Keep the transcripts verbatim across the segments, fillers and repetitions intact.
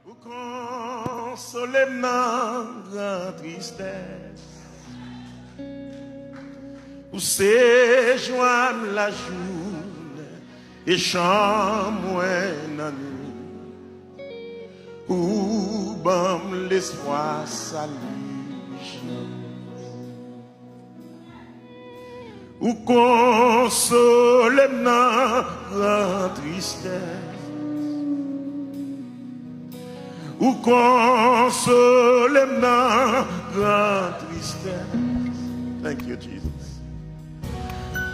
Ou konsole m nan gran tristès. Ou se jwa m lajounen e chan mwen nan nwit. Ou ban m lespwa sali. Ou konsole m nan gran tristès. Ou konsole m nan gran tristès. Thank you, Jesus.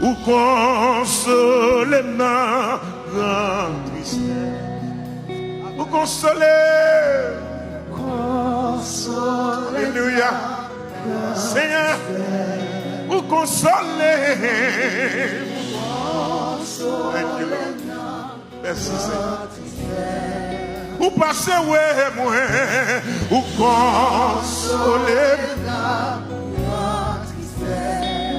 Ou konsole m nan gran tristès. Ou konsole. Alelouya. Senyè, ou konsole. Thank you, Lord. Mèsi, Senyè. Ou pase wè mwen, ou konsole.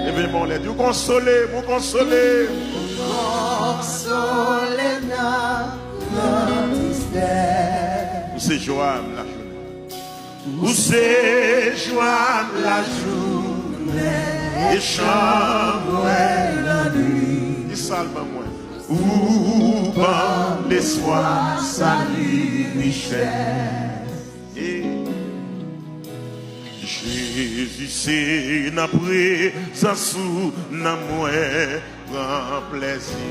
Leve men w anlè, di, ou konsole m, ou konsole m. Ou se jwa m lajounen. Ou se jwa m lajounen e chan mwen lannwit. Di sa l ban mwen. Ou ban m lespwa sali richès. Jezi, se nan prezans ou nanm mwen pran plèzi.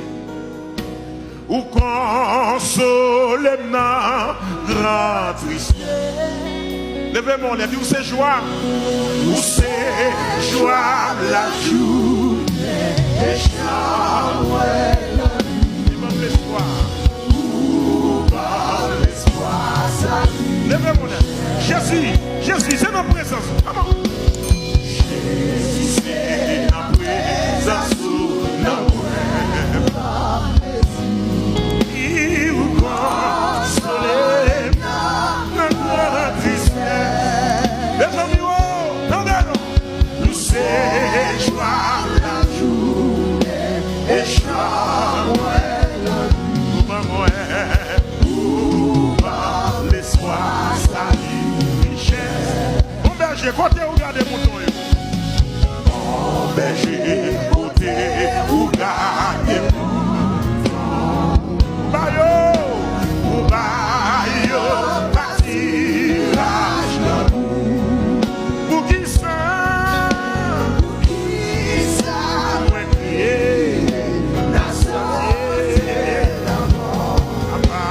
Ou konsole m nan gran tristès. Leve men w anlè, di, ou se jwa. Ou se jwa m lajounen e chan mwen lannwit. Ou ban m lespwa. Ou ban m lespwa sali. Leve men w anlè. Jezi, Jezi, se nan prezans ou. Come on. Jezi, se nan prezans ou nanm mwen pran plèzi. Ou konsole m nan gran tristès. Mezanmi, o, tande non. Ou se jwa m lajounen e chan mwen lannwit. Ou ban mwen, ou ban m lespwa sali richès. Bon bèje, kote ou gade mouton yo? Bon bèje, kote ou gade mouton? Ou ba yo, ou ba yo patiraj lanmou. Poukisa? Poukisa mwen kriye nan sante lanmò? Apa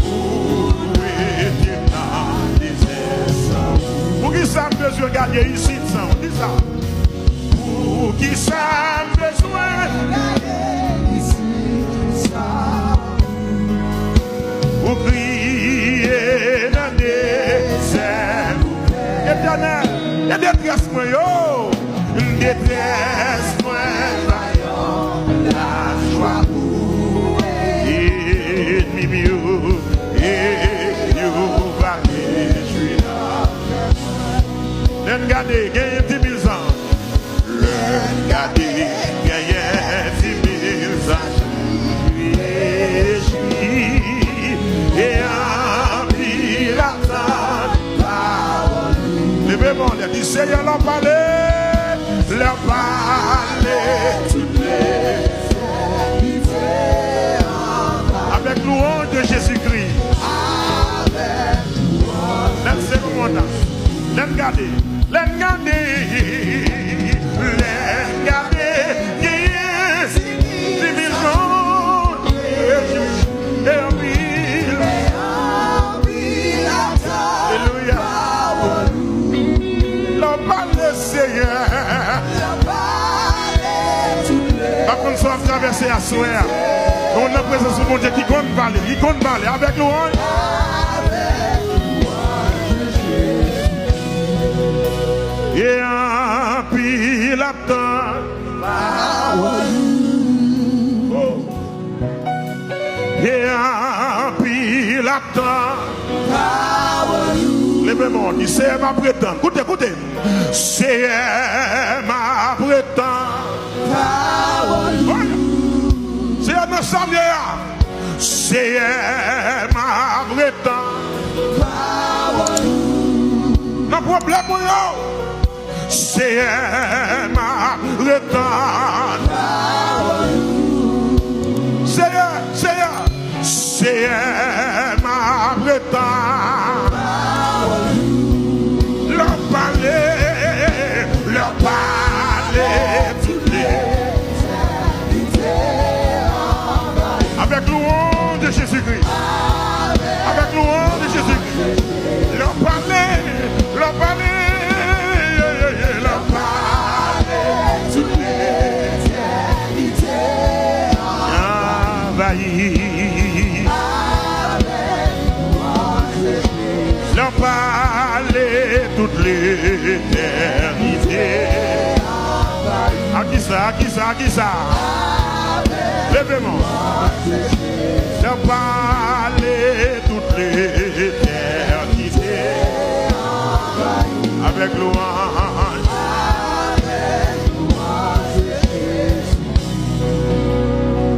ou rete nan dezè san ou? Poukisa m bezwen gade isit san ou? Di sa. Poukisa m bezwen gade isit san ou? Ou kriye nan dezè. Etènèl, e detrès mwen yo, detrès mwen pa yon lajwa pou ou. Ènmi m yo, e yo pa rejwi nan kè mwen. Lè n gade, genyen di mil zanj. Lè n gade, genyen di mil zanj ki rejwi e anpil ap tann pawòl ou. Leve men w anlè, di, Senyè, lè w pale, lè w pale, tout lezènmite anba. Avèk louanj de Jezikri. Avèk louanj. Lè n se konmanda. Lè n gade. Lè n gade, lè n gade, genyen di mil zanj, e anpil. Alelouya. Lè w pale, Senyè. M pa konn sa w ap travèse aswè a. Ou nan prezans yon Bondye ki konn pale, ki konn pale avèk louanj. E anpil ap tann pawòl ou. Oh. E anpil ap tann pawòl ou. Leve men w, di, Seyè, m ap ret tann. Koute, koute. Seyè, m ap ret tann pawòl ou. Seyè, nan sa m ye a. Seyè, m ap ret tann. Pwoblèm mwen yo, Seyè, m ap ret tann. Seyè, Seyè, Seyè, m ap ret tann. Lè w pale, lè w pale, tout lè. Avec louange de Jésus-Christ. Avec louange de Jésus-Christ. Lè w pale, lè w pale, yeah, yeah, yeah, lè w pale, tout letènite anvayi. Lè w pale, tout letènite. A kisa, a kisa, a kisa? Leve men w. Lè w pale, tout letènite. Avèk lwanj.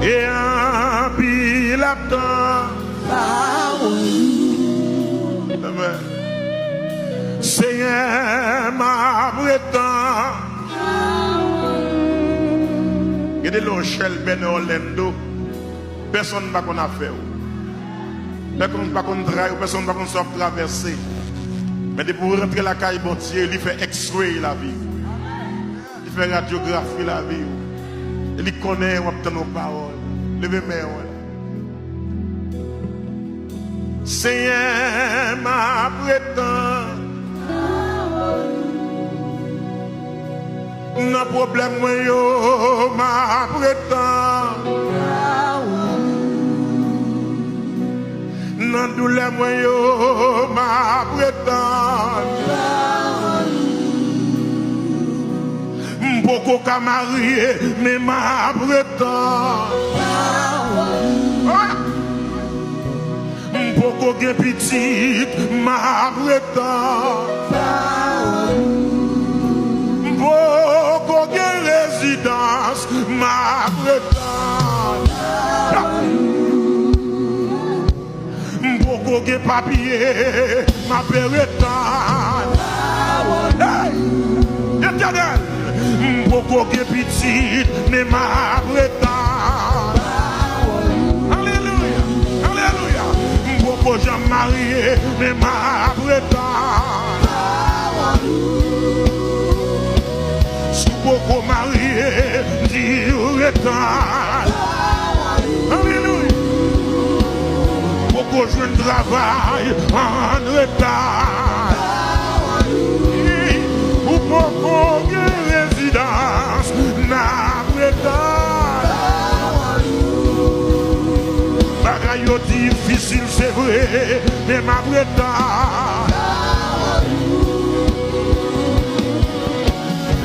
E anpil ap tann. Amen. Senyè, m ap ret tann. Gen de lè w chèlbè nan Orlando, pèsonn pa konn afè w. Pèsonn pa konn tray ou, pèsonn pa konn sa w ap travèse. Men depi w rantre lakay Bondye, li fè X-ray lavi w. Li fè radyografi lavi w. E li konnen w ap tann yon pawòl. Leve men w la. Senyè, m ap ret tann. Nan pwoblèm mwen yo, m ap ret tann. Nan doulè mwen yo, m ap ret tann. M poko ka marye, men m ap ret tann. Ah! M poko gen pitit, m ap ret tann. M poko gen rezidans, m ap ret tann. M poko gen papye, m ap ret tann. Hey! Etènèl, m poko gen pitit, men m ap ret tann. Alelouya, alelouya. M poko janm marye, men m ap ret tann. Si w poko marye, di w ret tann. Alelouya. Poko jwenn travay, ann ret tann. Ou poko gen rezidans, n ap ret tann. Bagay yo difisil, se vre, men m ap ret tann.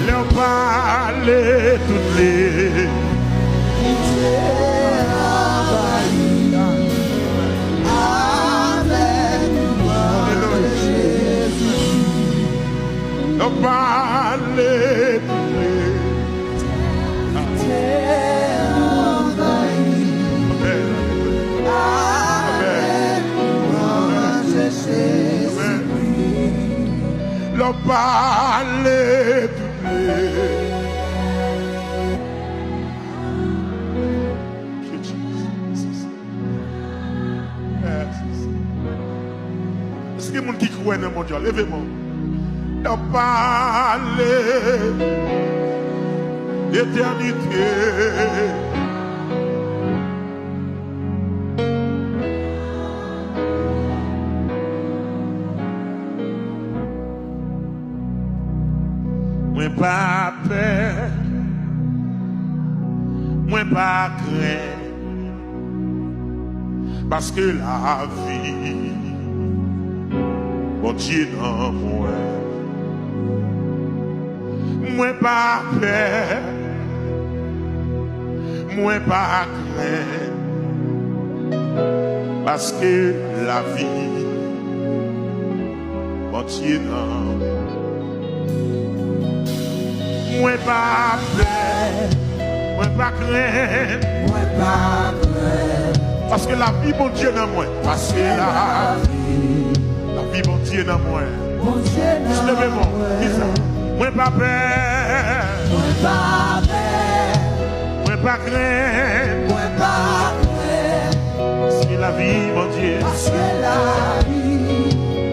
Lè w pale, tout lè. Avèk lwanj Jezi. Lè w pale, tout lè. Te anvayi. Amèn. Avèk lwanj Jezi. Amèn. Lè w pale, tout lè. Èske moun ki kwè nan Bondye a, leve men w. N ap pale etènite. Mwen pa pè, mwen pa krenn, paske lavi Bondye nan mwen. Mwen pa pè, mwen pa krenn, paske lavi Bondye nan mwen. Mwen pa pè, mwen pa krenn, mwen pa krenn, paske lavi Bondye nan mwen. Paske lavi, lavi Bondye nan mwen. Bondye nan mwen. Jis leve men w. Di sa. Mwen pa pè. Mwen pa pè. Mwen pa krenn. Mwen pa krenn. Paske lavi Bondye. Paske lavi.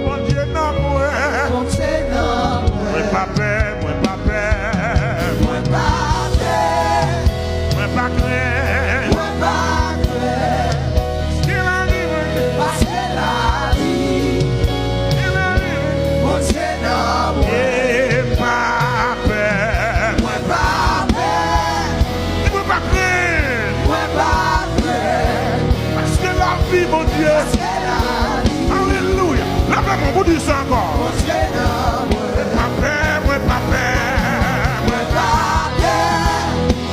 Bondye nan mwen. Bondye nan mwen. Mwen pa pè, mwen pa pè. Mwen pa pè. Mwen pa krenn. Mwen pa krenn. Paske lavi Bondye. Paske lavi. Paske lavi Bondye. Nan mwen. E pa pè. Mwen pa pè. Di mwen pa krenn. Mwen pa krenn. Paske lavi Bondye. Paske lavi. Alelouya. Leve men w pou di sa ankò. Bondye nan mwen. Mwen pa pè, mwen pa pè. Mwen pa pè.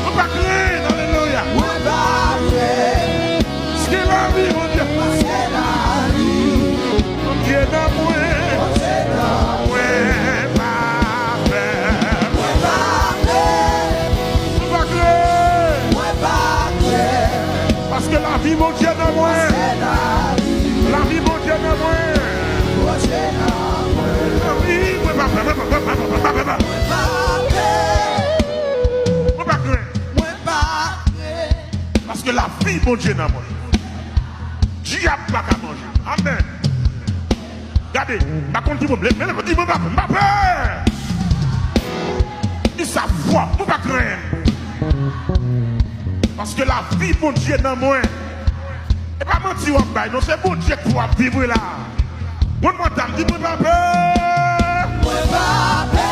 Mwen pa krenn. Alelouya. Mwen pa krenn. Paske lavi Bondye. Paske lavi. Bondye nan mwen. Bondye nan mwen. Mwen pa pè. Mwen pa pè. Mwen pa krenn. Mwen pa krenn. Paske lavi Bondye nan mwen. Paske lavi. Lavi Bondye nan mwen. Bondye nan mwen. Lavi, mwen pa pè, mwen pa pè, mwen pa pè, mwen pa pè. Mwen pa pè. Mwen pa krenn. Mwen pa krenn. Paske lavi Bondye nan mwen. Dyab pa ka manje. Amèn. Gade, m pa konn ki pwoblèm, men leve di mwen pa, m pa pè. Di sa fò, mwen pa krenn. Paske lavi Bondye nan mwen. E pa manti w ap bay, non, se Bondye k pou ap viv wi la. Moun mwen tann, di mwen pa pè. Mwen pa pè.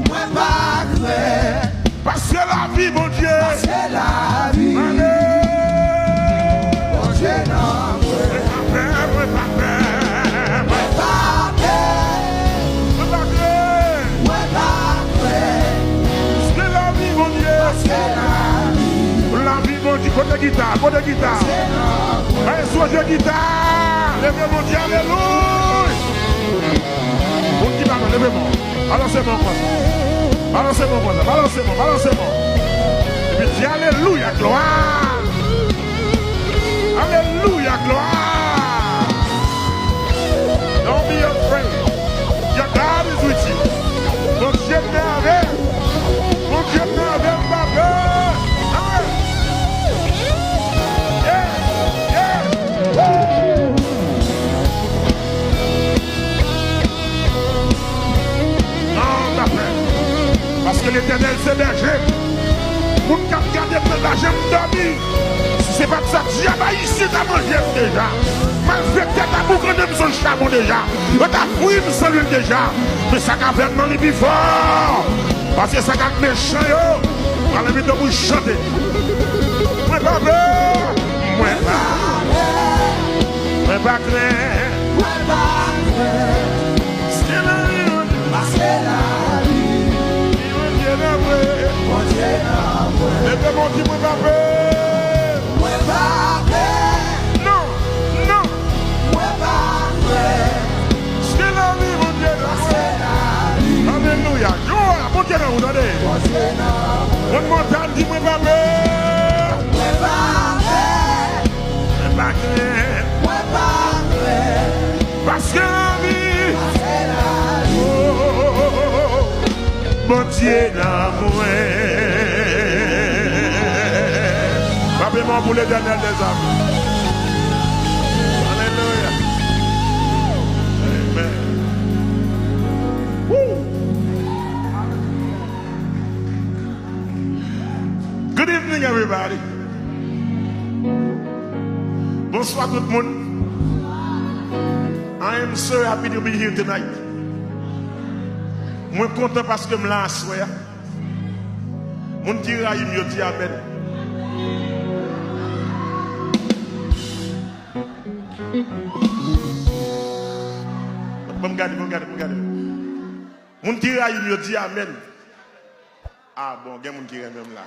Mwen pa krenn. Paske lavi Bondye. Paske lavi. Ale. Bondye nan mwen. Mwen pa pè, mwen pa pè. Mwen pa pè. Mwen pa krenn. Mwen pa krenn. Paske lavi Bondye. Paske lavi. Lavi Bondye. Kote gita? Kote gita? Paske lavi. Bay sou je gita. Leve Bondye, alelouya. Moun ki pa pè, leve men w. Balanse men w konsa. Balanse men w konsa. Balanse men w, balanse men w. Epi di, alelouya, glwa. Alelouya, glwa. Don't be afraid. Your God is with you. Bondye nan avè w. Bondye nan avè w, papa. Amen. Yeah, yeah. Woo! Non, pa pè. Paske Letènèl se bèje m. Moun k ap gade m nan la janm dòmi. Si se pa t sa, dyab ayisyen ta manje m deja. Malfektè ta boukannen m sou chabon deja. Yo ta fri m san lwil deja. Men sa k avè m nan li pi fò. Paske sa k ak mechan yo, pral envite w pou chante. Mwen pa pè. Mwen pa. Mwen pa krenn. Mwen pa krenn. Paske lavi Bondye. Paske lavi. Bondye nan mwen. Bondye nan mwen. Leve men w di mwen pa pè. Mwen pa pè. Non, non. Mwen pa pè. Paske lavi Bondye nan mwen. Paske lavi. Alelouya. Jewova, Bondye nan ou, tande. Bondye nan mwen. Moun mwen tann, di mwen pa pè. Mwen pa pè. Mwen pa krenn. Mwen pa krenn. Paske lavi. Paske lavi. Oh, oh, oh, oh, oh. Bondye nan mwen. Frape men w pou Letènèl dèzame. Alelouya. Amen. Woo. Good evening, everybody. Bonswa tout moun. I am so happy to be here tonight. Mwen kontan paske m la aswè a. Moun ki rayi m yo di amèn. Ban m gade, ban m gade, ban m gade. Moun ki rayi m yo di amèn. Ah bon, gen moun ki renmen m la.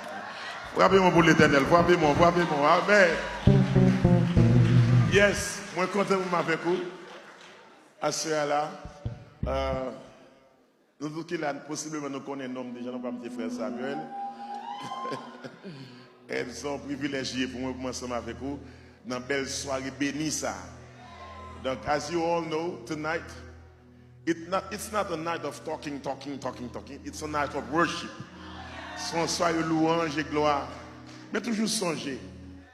Frape men w pou Letènèl, frape men w, frape men w. Amèn. Yes, mwen kontan pou m avèk ou. Aswè a la, euh, nou tout ki la, posibleman nou konnen non m deja, non pa m se frè Samuel. E se yon privilèj li ye pou mwen, pou mwen ansanm avèk ou nan bèl sware beni sa. Donc, as you all know, tonight, it not, it's not a night of talking, talking, talking, talking. It's a night of worship. Se yon sware louanj e glwa. Men toujou sonje,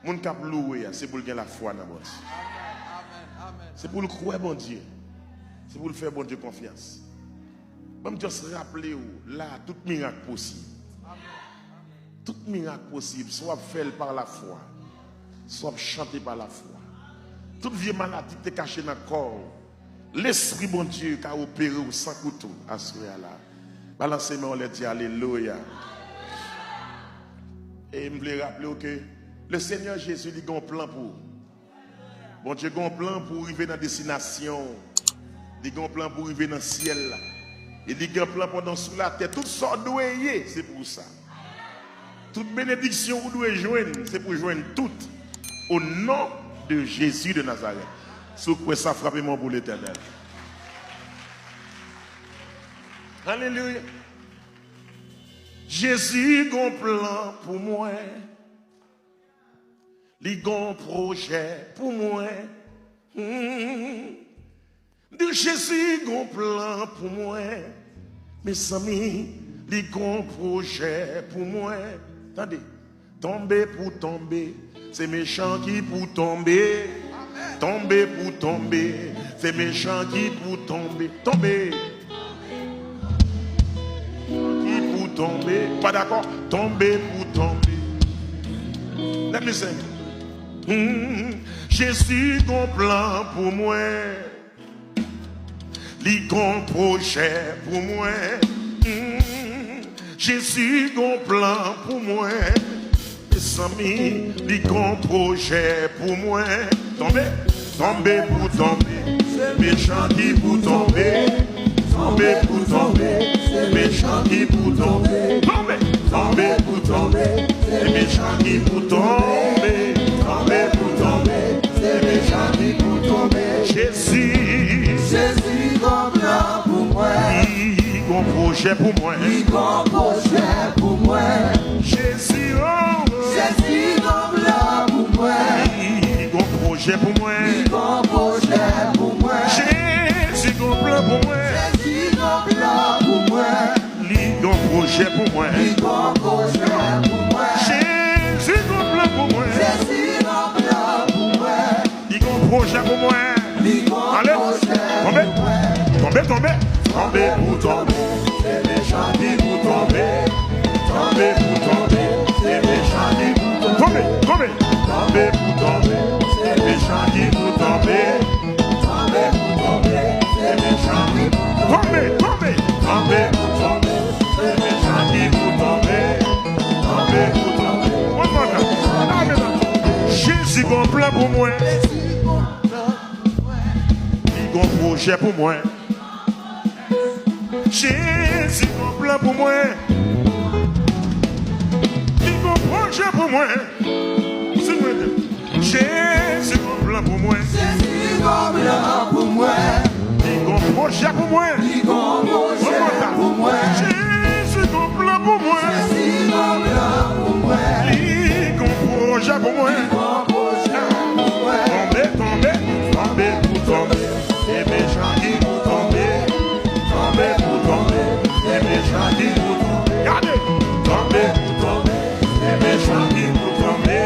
moun k ap louwe a, se pou l gen lafwa nan Bondye. Se pou l kwè Bondye. Se pou l fè Bondye konfyans. Ban m just raple w, la, tout mirak posib. Tout mirak posib, si w ap fè l pa lafwa, si w ap chante pa lafwa. Tout vye maladi ki te kache nan kò w, Lespri Bondye ka opere w san kouto aswè a la. Balanse men w anlè, di alelouya. E m vle raple w ke le Senyè Jezi, li gen yon plan pou ou. Bondye gen yon plan pou w rive nan destinasyon w. Li gen yon plan pou w rive nan syèl la. E li gen yon plan pandan w sou latè. Tout sa w dwe ye, se pou sa. Tout benediksyon ou dwe jwenn, se pou jwenn tout. O non de Jezi de Nazarèt. Si w kwè sa, frape men w pou Letènèl. Alelouya. Jezi gon plan pou mwen. Li gon pwojè pou mwen. Hmm. M di Jezi gon plan pou mwen. Mezanmi, li gon pwojè pou mwen. Tande. Tonbe pou tonbe, se mechan ki pou tonbe. Tonbe pou tonbe, se mechan ki pou tonbe. Tonbe. Ki pou tonbe. Pa dakò? Tonbe pou tonbe. Let me sing. Hmm, Jezi gon plan pou mwen. Li gon pwojè pou mwen. Hmm, Jezi gon plan pou mwen. Mezanmi, li gon pwojè pou mwen. Tonbe, tonbe pou tonbe, se mechan ki pou tonbe. Tonbe pou tonbe, se mechan ki pou tonbe. Tonbe, tonbe pou tonbe, se mechan ki pou tonbe. Tonbe pou tonbe, se mechan ki pou tonbe. Jezi, Jezi gon plan pou mwen. Li gon pwojè pou mwen. Li gon pwojè pou mwen. Jezi, oh. Jezi gon plan pou mwen. Li gon pwojè pou mwen. Li gon pwojè pou mwen. Jezi gon plan pou mwen. Jezi gon plan pou mwen. Li gon pwojè pou mwen. Li gon pwojè pou mwen. Jezi gon plan pou mwen. Jezi gon plan pou mwen. Li gon pwojè pou mwen. Li gon pwojè pou mwen. Tonbe, tonbe, tonbe. Tonbe pou tonbe, se mechan ki pou tonbe. Tonbe pou tonbe, se mechan ki pou tonbe. Tonbe, tonbe. Tonbe pou tonbe, se mechan ki pou tonbe. Tonbe pou tonbe, se mechan ki pou tonbe. Tonbe, tonbe. Tonbe pou tonbe, se mechan ki pou tonbe. Tonbe pou tonbe. One more time. Jezi gon plan pou mwen. Li gon pwojè pou mwen. Jezi gon plan pou mwen. Li gon pwojè pou mwen. Sing with me. Jezi gon plan pou mwen. Jezi gon plan pou mwen. Li gon pwojè pou mwen. Li gon pwojè pou mwen. Jezi gon plan pou mwen. Jezi gon plan pou mwen. Li gon pwojè pou mwen. Li gon pwojè pou mwen. Tonbe, tonbe, tonbe pou tonbe. Se mechan ki pou tonbe. Tonbe pou tonbe, se mechan ki pou tonbe. Gade! Tonbe pou tonbe, se mechan ki pou tonbe.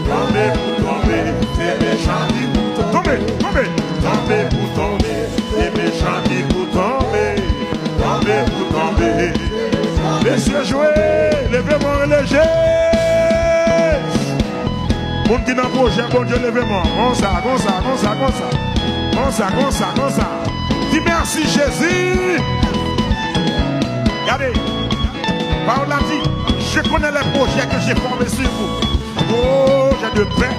Tonbe pou tonbe, se mechan ki pou tonbe. Tonbe, tonbe. Tonbe pou tonbe, se mechan ki pou tonbe. Tonbe pou tonbe. Mesye jwe, leve men w leje. Moun ki nan pwojè Bondye, leve men w. Konsa, konsa, konsa, konsa. Konsa, konsa, konsa. Di mèsi, Jezi. Gade, pawòl la di, je connais les projets que j'ai formés sur vous. Projets de paix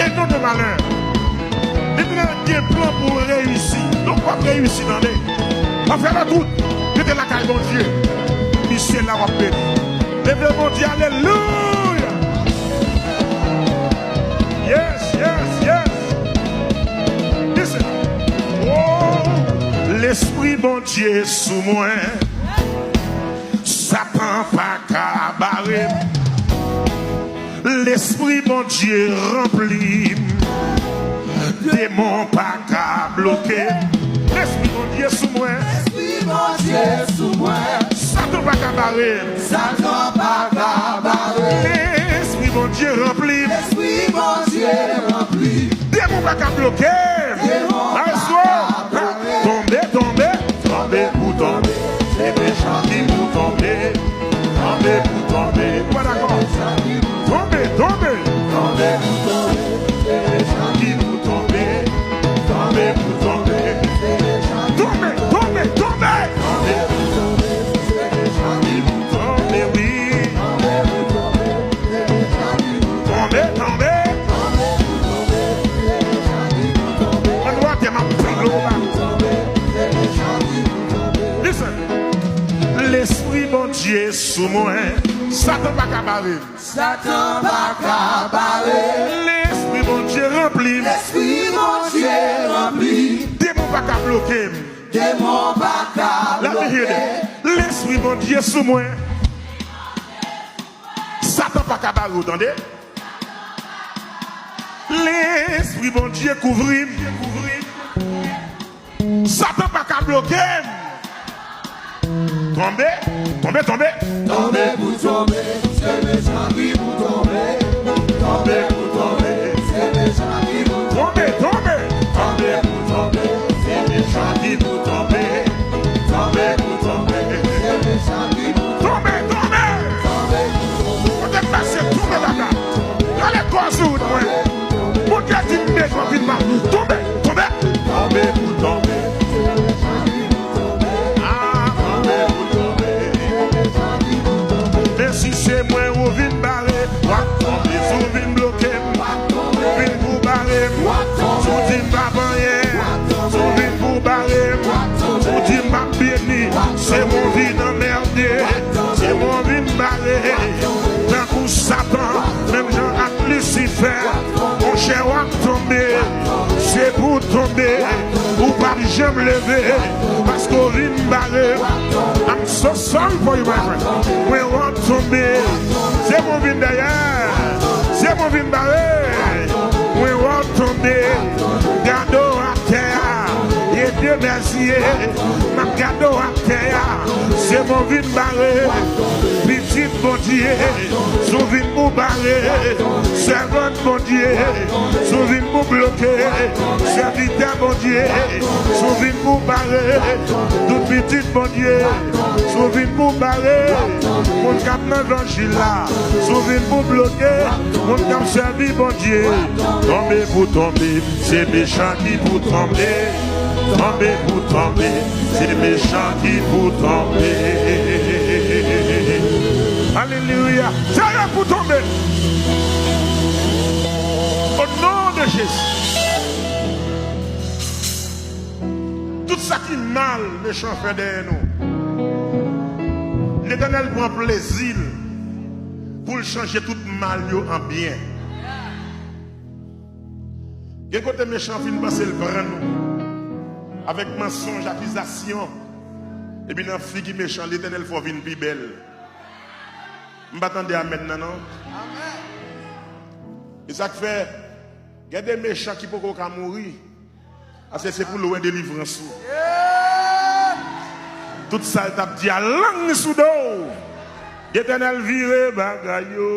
et non de malheur. Letènèl gen plan pou w reyisi. Donk, w ap reyisi, tande. W ap fè lòt wout. Rete lakay Bondye. Misye la w ap beni. Leve Bondye, alelouya. Yes, yes, yes. Listen. Oh, Lespri Bondye sou mwen. Satan pa ka bare m. Lespri Bondye ranpli m. Demon pa Bloke. Lespri Bondye sou mwen. Lespri Bondye sou mwen. Satan pa ka bare m. Satan pa ka bare m. Lespri Bondye ranpli m. Lespri Bondye ranpli m. Demon pa ka bloke m. Demon pa ka bloke m. Tonbe, tonbe. Tonbe pou tonbe. Se mechan ki pou tonbe. Tonbe pou tonbe. Ou pa dakò? Tonbe, tonbe. Tonbe pou tonbe. Se mechan ki pou tonbe. Tonbe pou tonbe. Tonbe, tonbe, tonbe. Tonbe pou tonbe. Se mechan ki pou tonbe, wi. Tonbe pou tonbe. Se mechan ki pou tonbe. Tonbe, tonbe. Tonbe pou tonbe. Se mechan ki pou tonbe. Ann wè tè m ap pile w la. Tonbe pou tonbe. Se mechan ki pou tonbe. Listen. Lespri Bondye sou mwen. Satan pa ka bare m. Satan pa ka bare m. Lespri Bondye ranpli m. Lespri Bondye ranpli m. Demon pa ka bloke m. Demon pa ka bloke m. Let me hear that. Lespri Bondye sou mwen. Satan pa ka bare w, tande. Lespri Bondye kouvri m. Satan pa ka bloke m. Tonbe, tonbe, tonbe. Tonbe pou tonbe, se mechan ki pou tonbe. Tonbe pou tonbe, se mechan ki pou tonbe. Tonbe, tonbe. Tonbe pou tonbe, se mechan ki pou tonbe. Tonbe pou tonbe, se mechan ki pou tonbe. Tonbe, tonbe. Tonbe pou tonbe. Kote k pase, tonbe baka. Rale kò sou wout mwen. Bondye di m bezwen vin mal. Tonbe, tonbe. Tonbe pou tonbe. Ah, tonbe pou tonbe. Men si se mwen ou vin bare, w ap tonbe. Si w vin bloke m, vin pou bare m. Si w di m p ap anyen, si w vin pou bare m. Si w di m p ap beni, se mwen w vin anmède. Se mwen w vin bare. Tankou Satan, menm jan ak Lisifè. Monchè, w ap tonbe, se pou w tonbe, ou p ap janm leve, paske w vin bare. I'm so sorry for you, my friend. Mwen w ap tonbe, se pou w vin dèyè, se pou w vin bare. Mwen w ap tonbe, gade w atè a, e de mèsi, m ap gade w atè a, se pou w vin bare. Pitit Bondye, si w vin pou bare, sèvant Bondye, si w vin pou bloke, sèvitè Bondye, si w vin pou bare, tout pitit Bondye, si w vin pou bare, moun k ap nan levanjil la, si w vin pou bloke, moun k ap sèvi Bondye, tonbe pou tonbe, se mechan ki pou tonbe, tonbe pou tonbe, se mechan ki pou tonbe. Alelouya. Sa yo pou tonbe. O non de Jezi. Tout sa ki mal mechan fè dèyè nou, Letènèl pran plezi l pou l chanje tout mal yo an byen. Gen kote mechan fin panse l pran nou avèk mansonj, akizasyon. Epi nan figi mechan, Letènèl fè w vin pi bèl. M pa tande amèn nan, non. E sa k fè, gen de mechan ki poko ka mouri. Paske se pou lwen delivrans ou. Tout sa l t ap di a, lang li sou do w. Letènèl vire bagay yo.